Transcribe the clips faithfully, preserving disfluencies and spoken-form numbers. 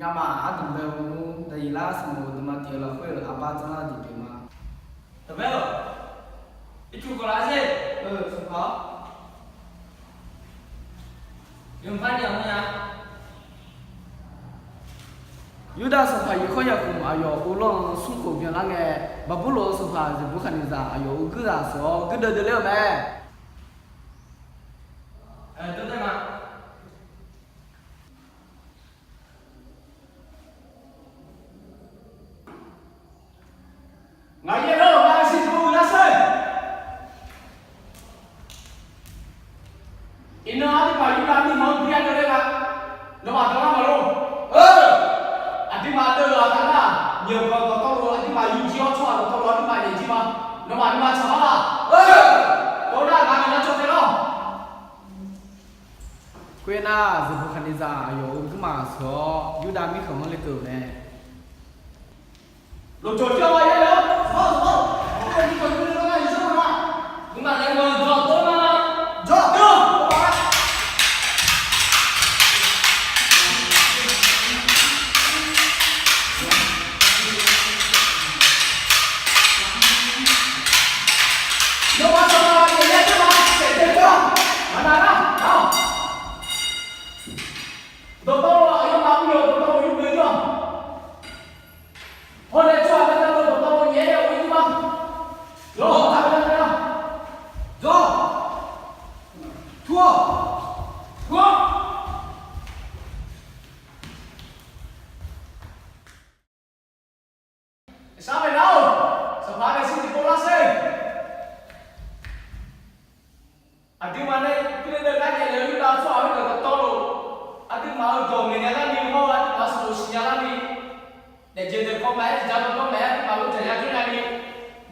Ngamaf ardanqbae-eu mr Daqyeqlar sanqbof-eu nuima tiv-eu lafkhoer-euq arbar dzanrlar jeq pyeuf ma. Daqbae-aq, ircuf khawf lar sher. Sanqpaq-awr, yawqha nya-a. Yurdav sanqpaq Yeqkawr Yaqkhoq aqyawf uvlanr-eu smrkhof byanlar ngae, Baqburloq-eu sanqpaq Zeqbuqkhaqniqzaq aqyawf-euq guirzaq sheuq-awr guirdeuv deuv ler-euq mae. Ngaq yaer-eu nar siqduq lar sher. Iqnan aqduimaf Yurdav mirkhanq-anr bi yadeuv ler nga. Nawmaf dawqlar maqlor. Aqduimaf deuv-euq aqda nar, myawqganq dawqtawvluf aqduimaf yur jir-awr tsawrhaq dawqtawvluf aqduimaf naeq jir ma. Nawmaf nuima tsaq-awr la. Tov nar ngaq-anr nar cawv tae lawr. Khoernar, Zeqbuqkhaqniqzaq aqyawf-euq guirmaf sheuq-awr Yurdav mirkhanq-anr lekeuv-euq mae. Dawqtawvluf aqyawfmaf uvlanr-eu dawqtawvluf yurgeuf-ir-awq. Hawnae tsawrhaq gardanr dawqtawvluf nyaef-aer-eu ur-ir ma. Jawr, taq-eu gardanr-a. Jawr. Tur-awq. Tur-awq. Sar maeqnar-awq. Sanqpaq-anr nae shir tiqpov lar sher. Aqduimaf nae pirle deuv gar naeq le-eu Yurdav tsawrhaq khoerdeuq dawqtawvluf, aqduimaf-euq dawq ngaeqnya larni hawr-eu aqduimaf-euq sanqbof siqnya larni, daefjeq daefkawv maqaer, tiqjar dawrdawr maqaer, aqduimaf-euq jaqya jawrnya ni,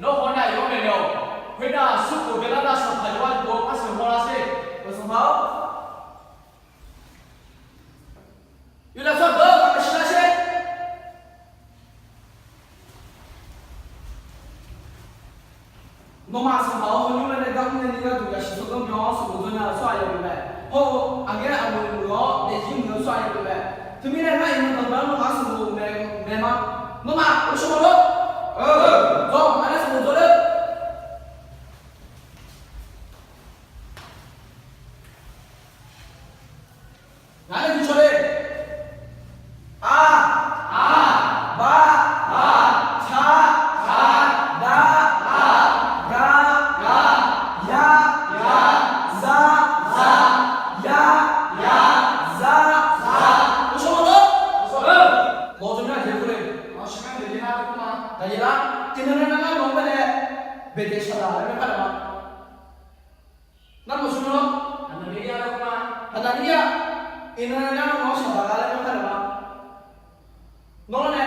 nawr hawnae aqyawf-anr maeqnaeq-awq. Khoernar, smrkhof byanlar nar sanqpaq jawrgar tiqpov-eu par sheuq haw lar sher. Sanqpaq-awr, Yurdav tsawrhaq deuq-anr maeqshi lar sher. Nawmaf sanqpaq-euq hawnymr laer nae gar mr nae ni gharduq yasiq tsawrganr byan-awr sanqbof dzawrnya-eu tsawrhaq ya pyeuf mae. Hawr-eu aqghaer aqmuiq muiq-awr daefzir muiq-eu tsawrhaq ya pyeuf mae. Teumirnae ngar iqnan danqbae-anr nawmaf-anr sanqbof maeq mae ma. Nawmaf ghovshaw maqlor. Dawq maqaer sanqbof dzawr ler. Ngaq-anr nae guicaw le. Aq, aq, baq, baq, caq, caq, daq, daq, gaq, gaq, yaq, yaq, zaq, zaq, yaq, yaq, zaq, zaq. Ghovshaw maqlor. Mawf-eu tsawrmyanr aqjeq kur le. Daqyeqlar, iqnan nae ngar nawq-anr baenae Beqteqshaqzaq laer myanrpar naeq ma. Ngar nawq-anr Haqnaqniryar, iqnan nae ngar nawq-anr Shaqbaqlar laer myanrpar naeq ma. Nawr lawr nae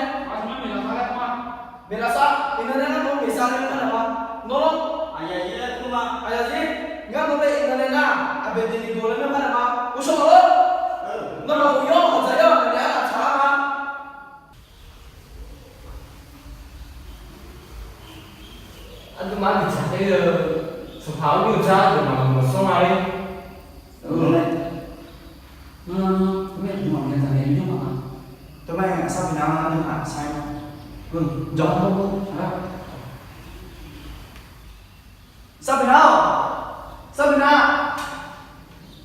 Meqlaqsar, iqnan nae ngar nawq-anr Meqsar laer myanrpar naeq ma. Nawr lawr, aqyawf zir, ngar nawq-anr bae iqnan nae nar Aqbeqdeqniqdoq laer myanrpar naeq ma. Ghovshaw maqlor. Nawmaf uqyawr hawq dzaqyawr naeq nae arlaf tsaqlar ma. Aqduimaf-anr bidzaq tae-eu sanqpaq-anr yawdzar deuq maqmuiq maqsanr nga-ir. Teumae aqsar pyeufnar aqsar pyeufnar, aqsar pyeufnar. Sar pyeufnar-awq. Sar pyeufnar.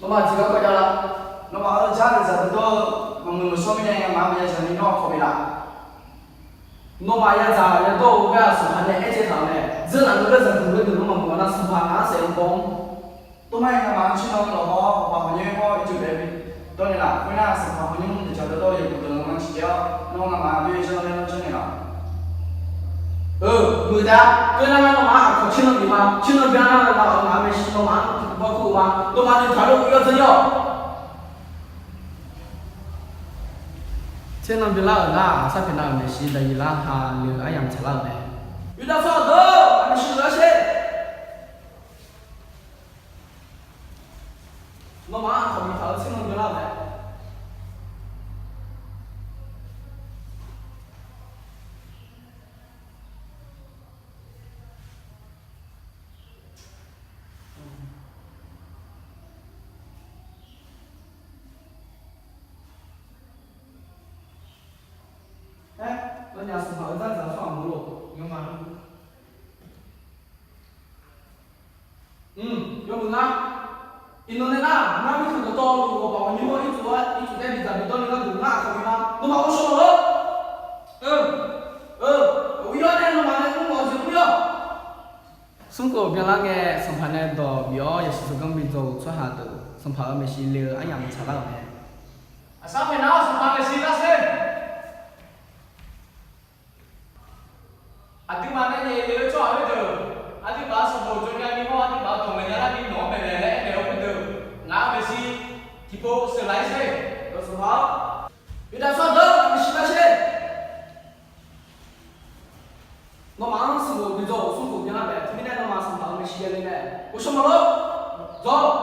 Nawmaf tiqgar kawv jav lar. Nawmaf-euq jar-eu zaq dawrdawr-eu maqmuiq maqsanr mirnae nga'maf maqya shaq ni nawr kawv bi laf. Nawmaf yadzaq yadawr-eu gar-aq, sanqpaq nae aer caev taq-euq mae. Dzeurlaf-eu gar zaqguq gharduq nawr maqmuiq-a nar, sanqpaq ngaq-anr saef-eu baw-anr. Tov ma-aer nga'maf-anr caer nan lawq-awr, sanqpaq hawq nymr-anr ircuf daef-eu dawrnaeq laf. Khoernar, sanqpaq hawq nymr-anr daqjaq dawrdawr-eu yawqghaq deuq-anr ngar ciqcaev-awr, nawr nga'maf-anr aqjox-aer caer nan laer nawr caer naeq laf. Euq, muiqdar, khoernar nawmaf-anr aqkawq caer nan bif ma. Caer nan bif-a nar, nawmaf-euq ngaq-euq maeqshi nawmaf-anr bawkur-eu ma. Nawmaf noeqtaq-eu uqyawf dzeur-awq. Caer nan biflar-euq nar, aqsar pyeufnar-euq maeqshi Daqyeqlar ha le-eu aryamq tsaqlar-euq mae. Yurdav tsawrhaq deuq-or, aqmeqshi noeq lar sher. Nawmaf-anr aqkawq biftaq-eu caer nan biflar-euq mae. Arnya sanqpaq-euq dzardzaq-eu tsawrhaq maqlof ngar ma. Yawmuiq ngar, iqnan nae nar, ngar mirkhanq dawqtawvluf ghawqbaq ghawqnymr-anr ircuf-a, ircuf tae bidzaq bidawr ni gharduq ngar aqkaq bi ma. Nawmaf ghovshaw maqlor. Aqyawf nae nawmaf nae mr mawf-eu jeq mr-awq. Smrkhof byanlar ngae, sanqpaq nae dawq bif-awr yasiq tsawrganr bidzaw-euq tsawrhaq deuq, sanqpaq-euq maeqshi le-eu aryamq tsaqlar-euq mae. Aqsar paeqnar-awr, sanqpaq maeqshi lar sher. Aqduimaf nae naeq le-eu tsawrhaq khoerdeuq, aqduimaf-euq sanqbof jawrnya ni hawr, aqduimaf-euq dawq ngaeqnya lar ni nawq-anr maeqnaeq laer aernaeq-eu khoerdeuq, ngaq-euq maeqshi tiqpov sheuqlaf-ir sher. Dawqsanqpaq-awr, Yawqdaq tsawrhaq deuq-anr maeqshi lar sher. Nawmaf-anr sanqbof bidzaw-euq smrkhof byanlar taef-a. Teumirnae nawmaf sanqpaq-euq maeqshi ya le mae. Ghovshaw maqlor. Dawq.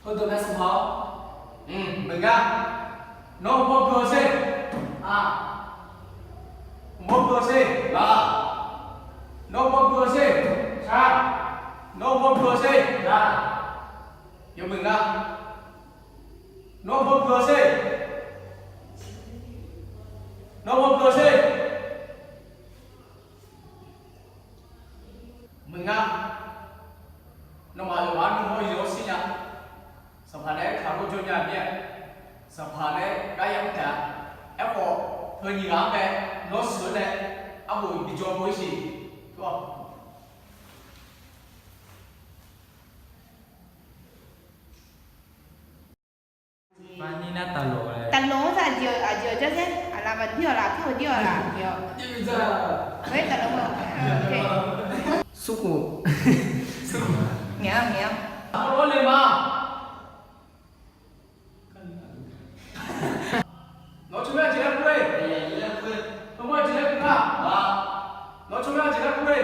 Heudeuq mae sanqpaq-awr, meuq ngar. Nawr mawrgeu-eu sher. Aq, mawrgeu-eu sher. Aq, nawr mawrgeu-eu sher. Aq, nawr mawrgeu-eu sher. Aq, yawmuiq ngar. Nawr mawrgeu-eu sher. Nawr mawrgeu-eu sher. Meuq ngar. Nawmaf yawqghaq nuikhanr yawq-awr shir nya. Sanqpaq nae aertaq-eu jawr nya mir-a. Sanqpaq nae gar yamr taef-a. Aerkhawf, heu nyiq ghaq-anr bae nawr sheuq-eu nae arbof bijawr bo-ir siq. Tov-awq. Taqloq-anr aqjeq-awq jawr saer, aqlaf maqdir-awq laf, aqkar maqdir-awq laf, aqjeq-awq. Smrkhof. Ngaeq-anr ngaeq-anr. Nawq-eu tsawrmyanr aqjeq laer kur-e. Nawq-eu tsawrmyanr aqjeq laer kur-e.